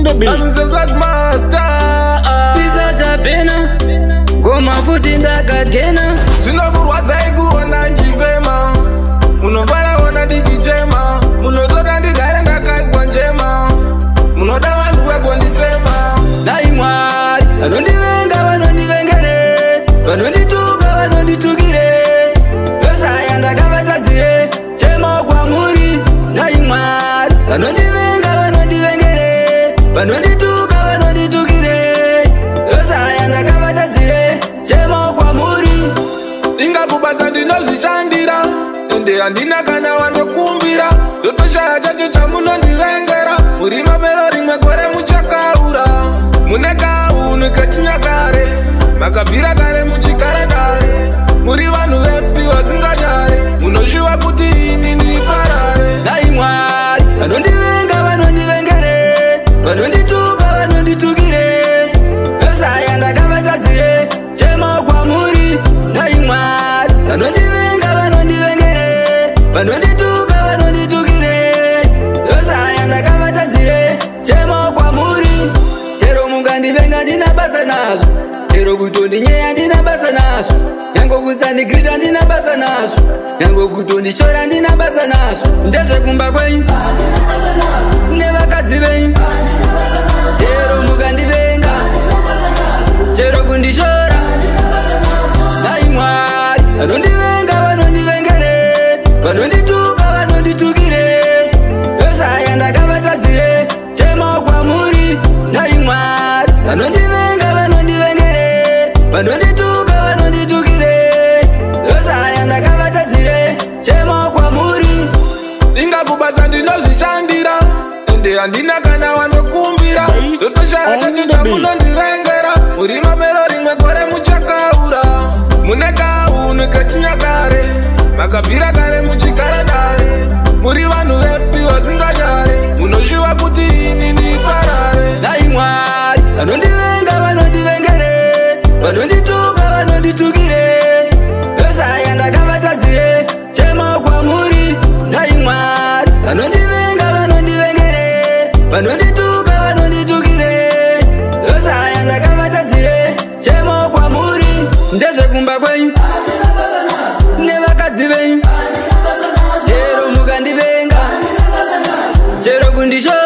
the beat. I'm the Zack Master. Pisachapena ngoma futi ndakagena. Zvinokurwadzai kuona nchifema, munofaraona ndichichema, munotoda ndigare ndakaiswa njema, munoda vanhu vagondisema. Dai Mwari vanondivenga vanondivengere, vanondituka vanonditukire, ndoshaya ndakavatadzire, chema kwamuri. Dai Mwari vanondivenga vanondivengere, vanondituka vanonditukire, ndoshaya ndakavatadzire, chema kwamuri. Ingakubasa ndinozvishandira, ende handina kana wandokumbira, ndotoshaya chacho chamunondivengera. Muri mapero rimwe gore muchakaura, mune kaunhu kechinyakare, makabvira kare muchigara dare. Muri vanhu vepi vasinganyare, munoshuva kuti ini ndiparare. Dai Mwari vanondivenga vanondivengere, vanondituka vanonditukire, ndoshaya ndakavatadzire, chema kwamuri. Dai Mwari vanondivenga vanondivengere, vanondituka vanonditukire, ndoshaya ndakavatadzire, chema kwamuri. Chero mungandivenga ndina basa nazvo, chero kutondinyeya ndina basa nazvo, nyange kusandigrita ndina basa nazvo, nyange kutondishora ndina basa nazvo. Ndezvekumba kwenyu nevakadzi venyu, chero mukandivenga, chero kundishora. Dai Mwari vanondivenga vanondivengere, vanondituka vanonditukire, ndoshaya ndakavatadzire, chema kwamuri. Dai Mwari vanondivenga vanondivengere, vanondituka vanonditukire, ndoshaya ndakavatadzire, chema kwamuri. Ingakubasa ndinozvishandira, ende handina kana wandokumbira, ndotoshaya On chacho the beat. chamunondivengera. Muri mapero rimwe gore muchakaura, mune kaunhu kechinyakare, makabvira kare muchigara dare. Muri vanhu vepi vasinganyare, munoshuva kuti ini ndiparare. Dai Mwari vanondivenga vanondivengere, vanondituka vanonditukire, ndoshaya ndakavatadzire, chema kwamuri. Dai Mwari vanondivenga vanondivengere, vanondituka vanonditukire, ndoshaya ndakavatadzire, chema kwamuri. Ndezvekumba kwenyu nevakadzi venyu, chero mukandivenga, chero kundishora.